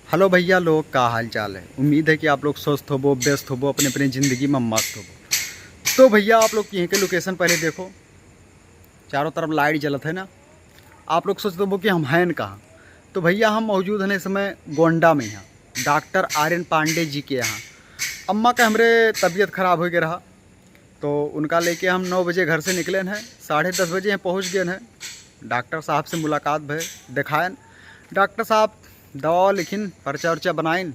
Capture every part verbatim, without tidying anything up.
हेलो भैया लोग, का हाल चाल है? उम्मीद है कि आप लोग स्वस्थ होबो, व्यस्त होबो, अपने अपने ज़िंदगी में मस्त होबो। तो भैया, आप लोग यहीं के लोकेशन पहले देखो, चारों तरफ लाइट जलत है ना। आप लोग सोचत होबो कि हम हैं कहाँ। तो भैया, हम मौजूद हैं इस समय गोंडा में, यहाँ डॉक्टर आर एन पांडे जी के यहाँ। अम्मा का हमरे तबीयत खराब हो गया रहा, तो उनका लेके हम नौ बजे घर से निकलेन हैं, साढ़े दस बजे यहाँ पहुँच गएन हैं। डॉक्टर साहब से मुलाकात भय, देखाएन। डॉक्टर साहब दवा लिखिन, पर्चा उर्चा बनाइन,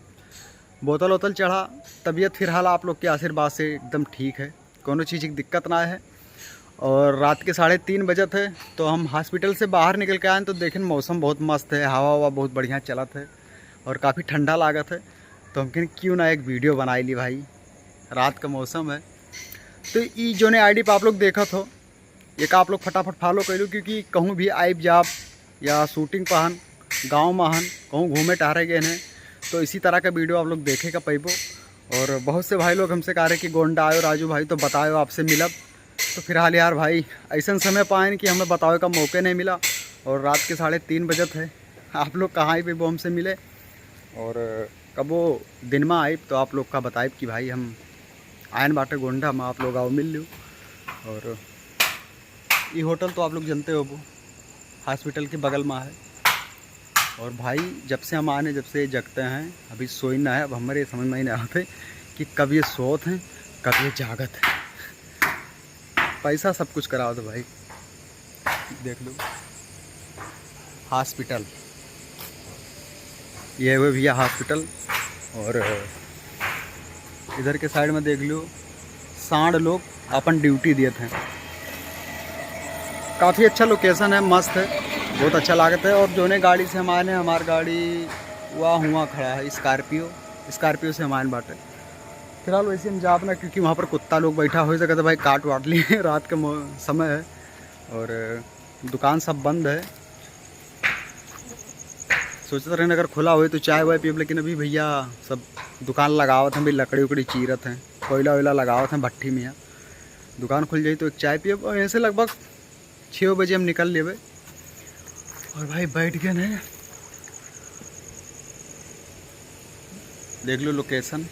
बोतल वोतल चढ़ा। तबीयत फिलहाल आप लोग के आशीर्वाद से एकदम ठीक है, कोनो चीज़ की दिक्कत ना है। और रात के साढ़े तीन बजत है, तो हम हॉस्पिटल से बाहर निकल के आएन तो देखेन मौसम बहुत मस्त है, हवा ववा बहुत बढ़िया चलत है और काफ़ी ठंडा लागत है। तो हम कहेन क्यों ना एक वीडियो बनाई ली भाई, रात का मौसम है। तो ई जोने आईडी पे आप लोग देखत हो, एक आप लोग फटाफट फॉलो कर लो, क्योंकि कहूँ भी आइब जाब या शूटिंग पहन, गाँव में हन, कहूँ घूमे टहरे गए हैं, तो इसी तरह का वीडियो आप लोग देखे का पैबो। और बहुत से भाई लोग हमसे कह रहे कि गोंडा आयो राजू भाई, तो बतायो, आपसे मिलब। तो फिलहाल यार भाई, ऐसन समय पाएन कि हमें बतावे का मौके नहीं मिला। और रात के साढ़े तीन बजत है, आप लोग कहाँ ही पे वो हमसे मिले। और कबो दिन में आइब तो आप लोग का बताइब कि भाई हम आयन बाटे गोंडा में, आप लोग आओ मिल लो। और ये होटल तो आप लोग जानते हो, वो हॉस्पिटल के बगल में है। और भाई, जब से हम आने, जब से जगते हैं, अभी सोई ना है। अब हमारे समझ में ही नहीं आते कि कब ये सोत हैं, कब ये जागत हैं। पैसा सब कुछ करावत है भाई। देख लो हॉस्पिटल, ये हुए भैया हॉस्पिटल। और इधर के साइड में देख लो, सांड लोग अपन ड्यूटी देत हैं। काफ़ी अच्छा लोकेशन है, मस्त है, बहुत अच्छा लागत है। और जोने गाड़ी से हम आए हैं, हमार गाड़ी वहाँ हुआ खड़ा है, स्कॉर्पियो, स्कॉर्पियो से हम आए बाटे। फिलहाल वैसे हम जाब ना, क्योंकि वहाँ पर कुत्ता लोग बैठा, हो सकता है भाई काट वाट लिए। रात का मौ-, समय है और दुकान सब बंद है। सोचत रहन अगर खुला होई तो चाय वाय पियब, लेकिन अभी भैया सब दुकान लगावत हैं, अभी लकड़ी उकड़ी चीरत हैं, कोयला वोयला लगावत हैं भट्ठी में। यहाँ दुकान खुल जाई तो एक चाय पियब। और यहाँ से लगभग छः बजे हम निकल लेबे। और भाई बैठ गए हैं, देख लो लोकेशन।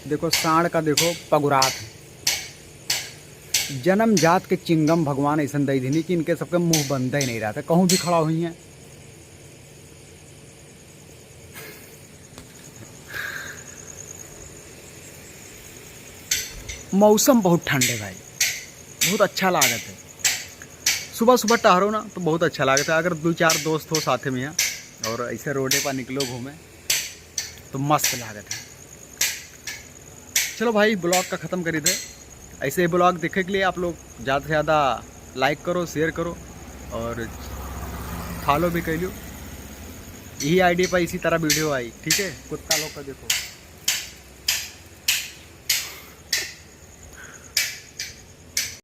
देखो सांड का, देखो पगुरात है। जन्म जात के चिंगम भगवान ऐसन दे दिनी कि इनके सबके मुंह बंदे ही नहीं रहते, कहूँ भी खड़ा हुई हैं। मौसम बहुत ठंड है भाई, बहुत अच्छा लागत है। सुबह सुबह टहरो ना तो बहुत अच्छा लागत है, अगर दो चार दोस्त हो साथ में यहाँ और ऐसे रोडे पर निकलो घूमे तो मस्त लागत है। चलो भाई, ब्लॉग का ख़त्म करी दे। ऐसे ब्लॉग देखे के लिए आप लोग ज़्यादा से ज़्यादा लाइक करो, शेयर करो और फॉलो भी कर लो। यही आईडी पर इसी तरह वीडियो आई, ठीक है, कुत्ता लोग का देखो।